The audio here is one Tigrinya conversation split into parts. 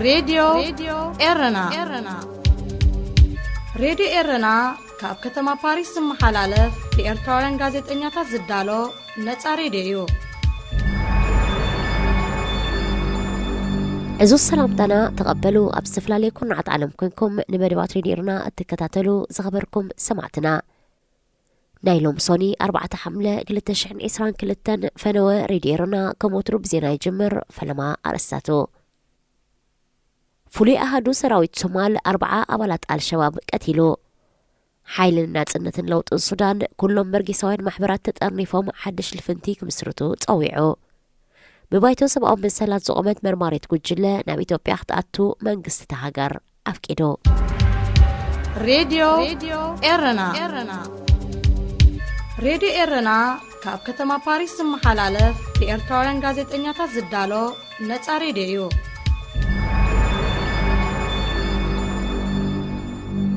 ሬድዮ ኤረና። ሬድዮ ኤረና ካብ ከተማ ፓሪስ ዝመሓላለፍ ብኤርትራውያን ጋዜጠኛታት ዝዳሎ ነጻ ሬድዮ እዩ። ዕዙዝ ሰላምታና ተቐበሉ። ኣብ ዝተፈላለየ ኩርናዓት ዓለም ኮንኩም ንመደባት ሬድዮ ኤረና እትከታተሉ ዝኸበርኩም ሰማዕትና፣ ናይ ሎም ሶኒ ኣርባዕተ ሓምለ ክልተ ሽሕን ዕስራን ክልተን ፈነወ ሬድዮ ኤረና ከም ወትሩ ብዜና ይጅምር። ፈለማ ኣርእስታቱ። ፍሉይ ኣሃዱ ሰራዊት ሶማል ኣርብዓ ኣባላት ኣልሸባብ ቀቲሉ። ሓይልን ናጽነትን ለውጥን ሱዳን፣ ኩሎም በርጌሳውያን ማሕበራት ተጠርኒፎም ሓድሽ ልፍንቲ ክምስርቱ ጸዊዑ። ብባይቶ ሰብኣዊ መሰላት ዝቖመት መርማሪት ጉጅለ ናብ ኢትዮጵያ ክትኣቱ መንግስቲ እታ ሃገር ኣፍቂዱ። ሬድዮ ኤረና። ሬድዮ ኤረና ካብ ከተማ ፓሪስ ዝመሓላለፍ ብኤርትራውያን ጋዜጠኛታት ዝዳሎ ነጻ ሬድዮ እዩ።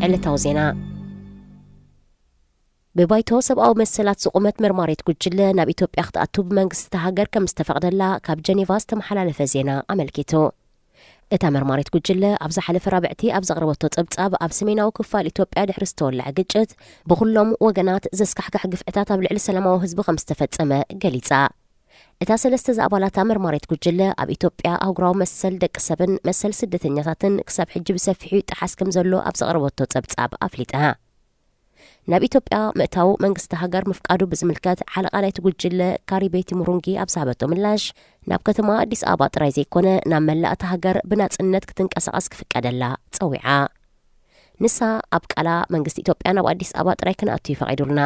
ዕለታዊ ዜና። ብባይቶ ሰብኣዊ መሰላት ዝቖመት መርማሪት ጉጅለ ናብ ኢትዮጵያ ክትኣቱ ብመንግስቲ እታ ሃገር ከም ዝተፈቕደላ ካብ ጀኔቫ ዝተመሓላለፈ ዜና ኣመልኪቱ። እታ መርማሪት ጉጅለ ኣብ ዝሓለፈ ረብዕቲ ኣብ ዘቕረበቶ ጸብጻብ፣ ኣብ ሰሜናዊ ክፋል ኢትዮጵያ ድሕሪ ዝተወልዐ ግጭት ብኹሎም ወገናት ዘስካሕክሕ ግፍዕታት ኣብ ልዕሊ ሰላማዊ ህዝቢ ከም ዝተፈጸመ ገሊጻ። እታ ሰለስተ ዝኣባላታ መርማሪት ጉጅለ ኣብ ኢትዮጵያ ኣህጉራዊ መሰል ደቂ ሰብን መሰል ስደተኛታትን ክሳብ ሕጂ ብሰፊሑ ይጠሓስ ከም ዘሎ ኣብ ዘቕረበቶ ጸብጻብ ኣፍሊጣ። ናብ ኢትዮጵያ ምእታው መንግስቲ ሃገር ምፍቃዱ ብዝምልከት ሓለቓ ናይቲ ጉጅለ ካሪቤቲ ሙሩንጊ ኣብ ዝሃበቶ ምላሽ፣ ናብ ከተማ ኣዲስ ኣበባ ጥራይ ዘይኮነ ናብ መላእ እታ ሃገር ብናጽነት ክትንቀሳቐስ ክፍቀደላ ጸዊዓ። ንሳ ኣብ ቃላ፣ መንግስቲ ኢትዮጵያ ናብ ኣዲስ ኣበባ ጥራይ ክንኣቱ እዩ ፈቒዱልና፣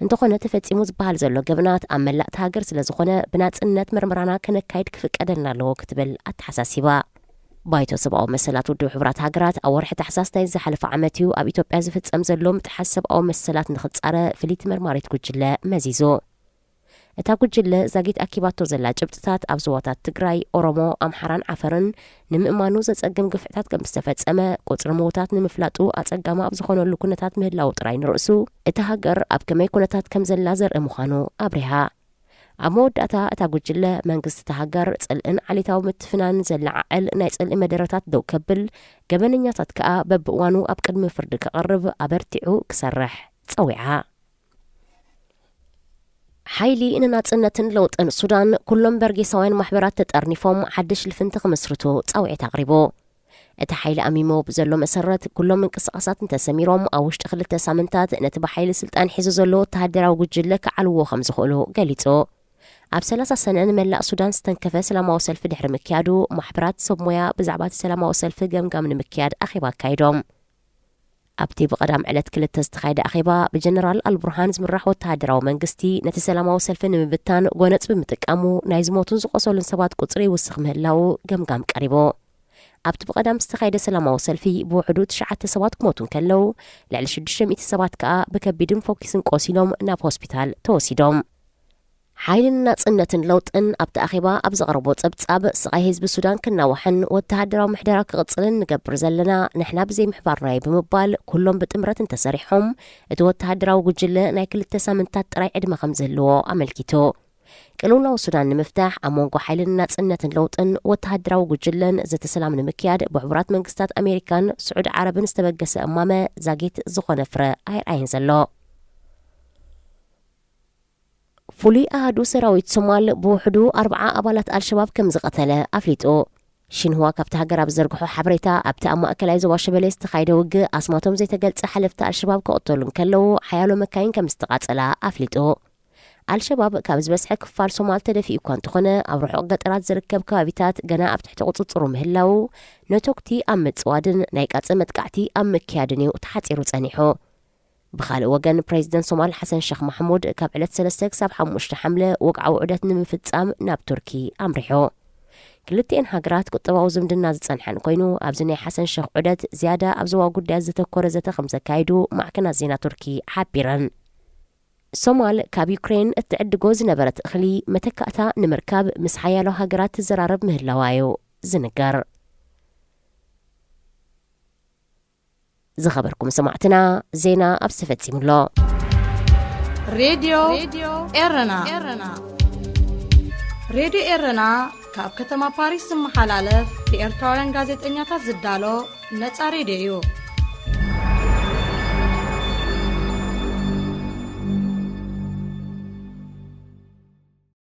እንተኾነ ተፈጺሙ ዝበሃል ዘሎ ገበናት ኣብ መላእ እታ ሃገር ስለ ዝኾነ ብናጽነት መርመራና ከነካይድ ክፍቀደልና ኣለዎ ክትብል ኣተሓሳሲባ። ባይቶ ሰብኣዊ መሰላት ውድብ ሕቡራት ሃገራት ኣብ ወርሒ ታሕሳስ ናይ ዝሓለፈ ዓመት እዩ ኣብ ኢትዮጵያ ዝፍጸም ዘሎ ምጥሓስ ሰብኣዊ መሰላት ንኽጻረ ፍልይቲ መርማሪት ጉጅለ መዚዙ። እታ ጉጅለ ዛጊት ኣኪባቶ ዘላ ጭብጥታት ኣብ ዞባታት ትግራይ፣ ኦሮሞ፣ ኣምሓራን ዓፈርን ንምእማኑ ዘጸግም ግፍዕታት ከም ዝተፈጸመ፣ ቁጽሪ ምዉታት ንምፍላጡ ኣጸጋሚ ኣብ ዝኾነሉ ኩነታት ምህላዉ ጥራይ ንርእሱ፣ እታ ሃገር ኣብ ከመይ ኩነታት ከም ዘላ ዘርኢ ምዃኑ ኣብሪሃ። ኣብ መወዳእታ እታ ጉጅለ፣ መንግስቲ እታ ሃገር ጽልእን ዓሌታዊ ምትፍናንን ዘለዓዕል ናይ ጽልኢ መደረታት ደው ከብል፣ ገበነኛታት ከኣ በብእዋኑ ኣብ ቅድሚ ፍርዲ ከቕርብ ኣበርቲዑ ክሰርሕ ጸዊዓ። ሓይሊ ንናጽነትን ለውጥን ሱዳን፣ ኩሎም በርጌሳውያን ማሕበራት ተጠርኒፎም ሓድሽ ልፍንቲ ክምስርቱ ጻውዒት ኣቕሪቡ። እቲ ሓይሊ ኣሚሞ ብዘሎ መሰረት፣ ኩሎም ምንቅስቓሳት እንተሰሚሮም፣ ኣብ ውሽጢ ክልተ ሳምንታት ነቲ ብሓይሊ ስልጣን ሒዙ ዘሎ ወተሃደራዊ ጉጅለ ክዓልዎ ከም ዝኽእሉ ገሊጹ። ኣብ ሰላሳ ሰነ ንመላእ ሱዳን ዝተንከፈ ሰላማዊ ሰልፊ ድሕሪ ምክያዱ፣ ማሕበራት ሰብ ሞያ ብዛዕባ እቲ ሰላማዊ ሰልፊ ገምጋም ንምክያድ ኣኼባ ኣካይዶም። ኣብቲ ብቐዳም ዕለት ክልተ ዝተኻየደ ኣኼባ፣ ብጀነራል ኣልቡርሃን ዝምራሕ ወተሃደራዊ መንግስቲ ነቲ ሰላማዊ ሰልፊ ንምብታን ጎነጽ ብምጥቃሙ፣ ናይ ዝሞቱን ዝቖሰሉን ሰባት ቁጽሪ ይውስኽ ምህላዉ ገምጋም ቀሪቡ። ኣብቲ ብቐዳም ዝተኻየደ ሰላማዊ ሰልፊ፣ ብውሕዱ ትሽዓተ ሰባት ክሞቱ እንከለዉ፣ ልዕሊ ሽዱሽተ ሚእቲ ሰባት ከኣ ብከቢድን ፎኪስን ቆሲሎም ናብ ሆስፒታል ተወሲዶም። ሓይልን ናጽነትን ለውጥን ኣብቲ ኣኼባ ኣብ ዘቕረቦ ጸብጻብ፣ ስቓይ ህዝቢ ሱዳን ክናዋሕን ወተሃደራዊ ምሕደራ ክቕጽልን ንገብር ዘለና ንሕና ብዘይ ምሕባርና እዩ ብምባል፣ ኩሎም ብጥምረት እንተሰሪሖም፣ እቲ ወተሃደራዊ ጉጅለ ናይ ክልተ ሳምንታት ጥራይ ዕድመ ከም ዝህልዎ ኣመልኪቱ። ቅልውላው ሱዳን ንምፍታሕ፣ ኣብ መንጎ ሓይልን ናጽነትን ለውጥን ወተሃደራዊ ጉጅለን ዘተ ሰላም ንምክያድ ብሕቡራት መንግስታት ኣሜሪካን ስዑድ ዓረብን ዝተበገሰ እማመ ዛጊት ዝኾነ ፍረ ኣይርኣየን ዘሎ። ፍሉይ ኣሃዱ ሰራዊት ሶማል ብውሕዱ ኣርብዓ ኣባላት ኣልሸባብ ከም ዝቐተለ ኣፍሊጡ። ሽንህዋ ካብቲ ሃገር ኣብ ዝዘርግሖ ሓበሬታ፣ ኣብቲ ኣብ ማእከላይ ዞባ ሸበሌ ዝተኻየደ ውግእ ኣስማቶም ዘይተገልጸ ሓለፍቲ ኣልሸባብ ክቕተሉ እንከለዉ፣ ሓያሎ መካይን ከም ዝተቓጸላ ኣፍሊጡ። ኣልሸባብ ካብ ዝበዝሐ ክፋል ሶማል ተደፊኡ እኳ እንተኾነ፣ ኣብ ርሑቕ ገጠራት ዝርከብ ከባቢታት ገና ኣብ ትሕቲ ቁጽጽሩ ምህላዉ፣ ነቶግቲ ኣብ ምጽዋድን ናይ ቃጸ መጥቃዕቲ ኣብ ምክያድን እዩ ተሓጺሩ ጸኒሑ። ብኻልእ ወገን፣ ፕሬዚደንት ሶማል ሓሰን ሸኽ ማሕሙድ ካብ ዕለት ሰለስተ ክሳብ ሓሙሽተ ሓምለ ወግዓዊ ዑደት ንምፍጻም ናብ ቱርኪ ኣምሪሑ። ክልቲኤን ሃገራት ቁጠባዊ ዝምድና ዝጸንሐን ኮይኑ፣ ኣብዚ ናይ ሓሰን ሸኽ ዑደት ዝያዳ ኣብ ዞባዊ ጉዳያት ዘተኮረ ዘተ ከም ዘካይዱ ማዕከናት ዜና ቱርኪ ሓቢረን። ሶማል ካብ ዩክሬን እትዕድጎ ዝነበረት እኽሊ መተካእታ ንምርካብ ምስ ሓያሎ ሃገራት ትዘራረብ ምህላዋ እዩ ዝንገር። ዝኸበርኩም ሰማዕትና፣ ዜና ኣብዚ ተፈጺሙ ኣሎ። ሬድዮ ኤረና። ሬድዮ ኤረና ካብ ከተማ ፓሪስ ዝመሓላለፍ ብኤርትራውያን ጋዜጠኛታት ዝዳሎ ነጻ ሬድዮ እዩ።